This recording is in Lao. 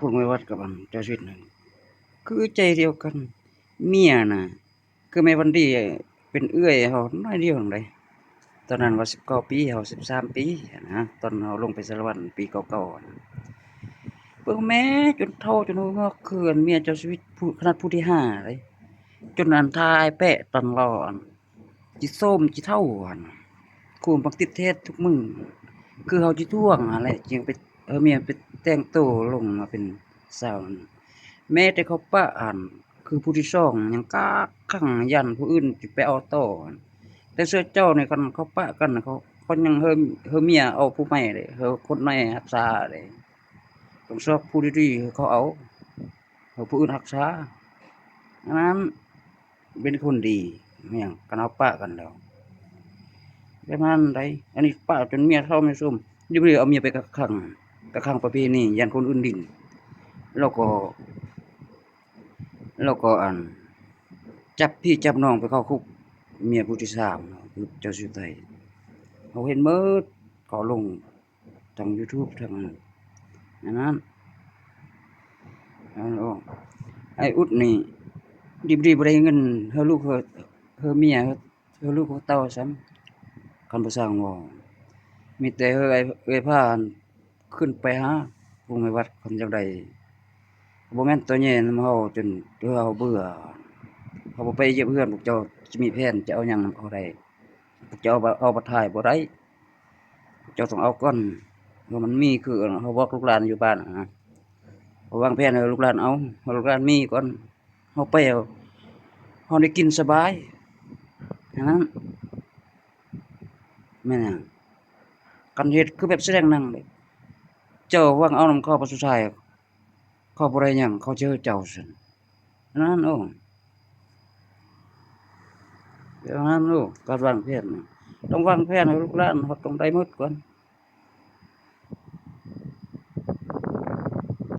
ພວກແມ່ວັດກັບອັນເຈົ້າຊີວິດນັ້ນ ຄືໃຈດຽວກັນ. ເມຍນະ ຄືແມ່ວັນດີເປັນເອື້ອຍເຮົາໜ້ອຍດຽວໜຶ່ງໃດ໋. ຕອນນັ້ນວ່າສິບເກົ້າປີ ເຮົາສິບສາມປີຫັ້ນນະ ຕອນເຮົາລົງໄປສາລະວັນປີເກົ້າເກົ້າຫັ້ນນະ. ເບິ່ງແມ້ ຈົນເຖົ້າຈົນຫົວງອກ ຄືອັນເມຍເຈົ້າຊີວິດຜູ້ ຂະໜາດຜູ້ທີຫ້າເດ້ ຈົນອັນຖ່າຍແປະຕອນລາວອັນ ຈິໂຊມຈິເຖົ້າຫັ້ນນະ ຄູມັກຕິດເທດທຸກມື້ ຄືເຮົາຈິທວງຫັ້ນແຫຼະ ຈຶ່ງໄປ ເອີ ເມຍໄປແຕ່ງໂຕລົງມາເປັນສາວນັ້ນ. ແມ້ແຕ່ເຂົາປະຫັ້ນ ຄືຜູ້ທີສອງຍັງກາກຂັງ ຢ້ານຜູ້ອື່ນຊິໄປເອົາຕໍ່ຫັ້ນ. ແຕ່ສ່ວນເຈົ້ານີ້ ຄັນເຂົາປະກັນ ເຂົາ ເຂົາຍັງໃຫ້ ໃຫ້ເມຍເອົາຜູ້ໃໝ່ເດ້ ໃຫ້ຄົນໃໝ່ຮັກສາເດ້. ຕ້ອງຊອກຜູ້ດີໆໃຫ້ເຂົາເອົາ ໃຫ້ຜູ້ອື່ນຮັກສາ. ອັນນັ້ນ ເປັນຄົນດີ ແມ່ນຫຍັງ ຄັນເຮົາປະກັນແລ້ວ ແບບນັ້ນໃດ໋. ອັນນີ້ປະຈົນເມຍເຖົ້າເມຍໂຊມ ຢູ່ດີເອົາເມຍໄປກັກຂັງ ກັກຂັງປະເພນີ ຢ້ານຄົນອື່ນຫຼິ້ນ ແລ້ວກໍ ແລ້ວກໍອັນ ຈັບພີ່ຈັບນ້ອງໄປເຂົ້າຄຸກ ເມຍຜູ້ທີສາມ ຄືເຈົ້າສຸໄທ ເຮົາເຫັນໝົດ ເຂົາລົງ ທັງຢູທູບ ທັງອັນນັ້ນ ອັນນັ້ນ ອັນນັ້ນອອກ. ອ້າຍອຸດນີ້ ດີບໍ່ດີບໍ່ໄດ້ເງິນເຮືອລູກເຮືອ ເຮືອເມຍ ເຮືອລູກເຮືອເຕົ້າຊ້ຳ ຄັນບໍ່ຊ່າງເວົ້າ. ມີແຕ່ເຮືອອ້າຍ ເອື້ອຍພາຂຶ້ນໄປຫາພວກແມ່ວັດ ຄັນຢາກໄດ້ ບໍ່ແມ່ນຕໍ່ແຍ່ນຳເຮົາຈົນເຮືອເຮົາເບື່ອ. ເຮົາບໍ່ໄປຢຽບເຮືອນ ພວກເຈົ້າຈະມີແຜນຈະເອົາຫຍັງນຳເຂົາໄດ້? ພວກເຈົ້າເອົາ ເອົາມາຖ່າຍບໍ່ໄດ້. ເຈົ້າຕ້ອງເອົາກ່ອນ ເພື່ອມັນມີ ຄືເຮົາບອກລູກຫຼານຢູ່ບ້ານນະ ເຮົາວາງແຜນໃຫ້ລູກຫຼານເອົາ ໃຫ້ລູກຫຼານມີກ່ອນ ເຮົາໄປ ເຮົາ ເຮົາໄດ້ກິນສະບາຍ ແຄ່ນັ້ນ. ແມ່ນຫຍັງ? ຄັນເຮັດຄືແບບສະແດງໜັງເດ້ ເຈົ້າຫວັງເອົານຳເຂົາ ບັດສຸດທ້າຍເຂົາບໍ່ໄດ້ຫຍັງ ເຂົາເຈີເຈົ້າຊັ້ນ ນັ້ນ ໂອ້ ແບບນັ້ນ ໂອ້ ການວາງແຜນນະ ຕ້ອງວາງແຜນໃຫ້ລູກຫຼານ ເຮົາຕ້ອງໄດ້ໝົດກ່ອນ.